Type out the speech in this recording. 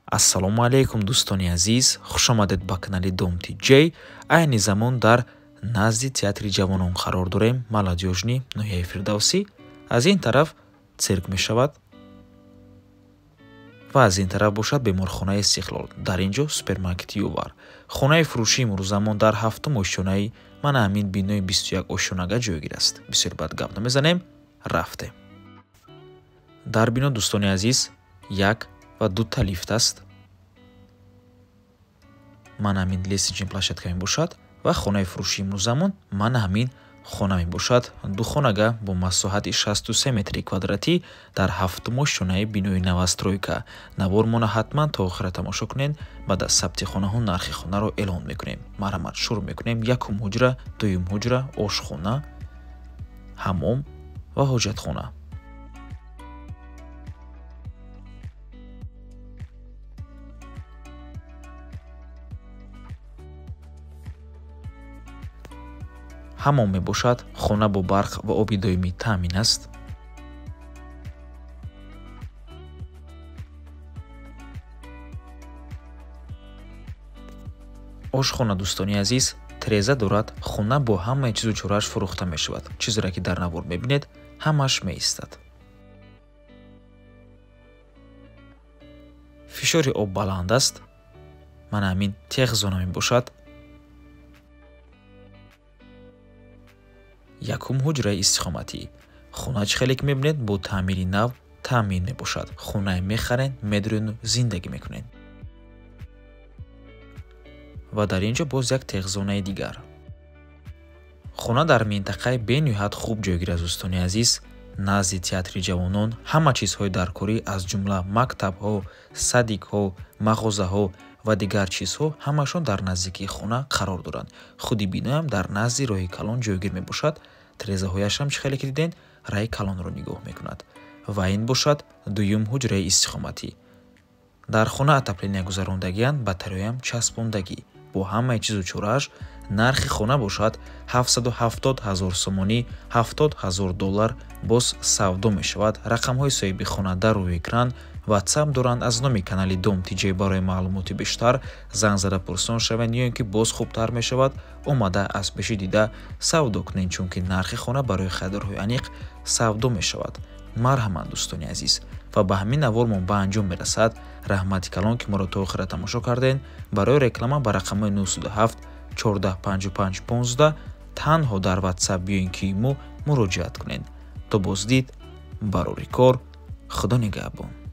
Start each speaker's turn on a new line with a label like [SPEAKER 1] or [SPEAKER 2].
[SPEAKER 1] Ассалому алайкум, дӯстони азиз, хушомадед ба канали Дом ТҶ. Айни замон дар назди театри ҷавонон қарор дорем, Молодёжный, ноҳияи Фирдавсӣ. Аз ин тараф цирк мешавад ва аз ин тараф бошад беморхонаи Истиқлол. Дар ин ҷо супермаркети Ювар. Хонаи фурӯшии имрӯзамон дар ҳафтум ошёнаи мана ҳамин бинои 21 ошёнага ҷойгир аст. Бисёр бад гап намезанем, рафтем. Дар бино, дӯстони азиз, як ва дута лифт аст. Мана ҳамин лестничный площадка мебошад ва хонаи фурӯшии имрӯзамон мана ҳамин хона мебошад. Духонага бо масоҳати 63 метри квадратӣ дар ҳафтум ошёнаи бинои новостройка. Навормона ҳатман то охира тамошо кунед. Баъд аз сабти хонаҳо нархи хонаро эълон мекунем. Марҳамат, шурӯъ мекунем. Якум ҳуҷра, дуюм ҳуҷра, ошхона, ҳамом ва ҳоҷатхона. Ҳамом мебошад. Хона бо барқ ва оби доимӣ таъмин аст. Ошхона, дӯстони азиз, тиреза дорад. Хона бо ҳамаи чизу чорааш фурӯхта мешавад. Чизеро ки дар навор мебинед, ҳамааш меистад. Фишори об баланд аст. Мана ҳамин техзона мебошад. Якум ҳуҷраи истиқоматӣ. Хона чӣ хеле ки мебинед, бо таъмири нав таъмин мебошад. Хонае мехарен, медурен, зиндагӣ мекунед. Ва дар ин ҷо боз як техзонаи дигар. Хона дар минтақаи бениҳоят хуб ҷойгир аст, дӯстони азиз. Назди театри ҷавонон ҳама чизҳои даркорӣ, аз ҷумла мактабҳо, садикҳо, мағозаҳо ва дигар чизҳо ҳамашон дар наздикии хона қарор доранд. Худи биноям дар назди роҳи калон ҷойгир мебошад. Тирезаҳояшам чӣ хеле ки диден, раи калонро нигоҳ мекунад. Ва ин бошад дуюм ҳуҷраи истиқоматӣ. Дар хона отопления гузарондагианд, батареяам часпондагӣ. Бо ҳамаи чизу чорааш нархи хона бошад 770 ҳазор сомонӣ, 70 ҳазор доллар боз савдо мешавад. Рақамҳои соҳиби хона дар рӯи экран, WhatsApp доранд. Аз номи канали Дом ТҶ барои маълумоти бештар занг зада пурсон шавед, ё ин ки боз хубтар мешавад омада аз пеши дида савдо кунед, чунки нархи хона барои харидорҳои аниқ савдо мешавад. Марҳамат, дӯстони азиз. Ва ба ҳамин навормон ба анҷом мерасад. Раҳмати калон, ки моро то охира тамошо кардед. Барои реклама ба рақамҳои 907 14 55 15 танҳо дар WhatsApp ё ин ки мо муроҷиат кунед. То боздид, барори кор, Худо нигаҳбон.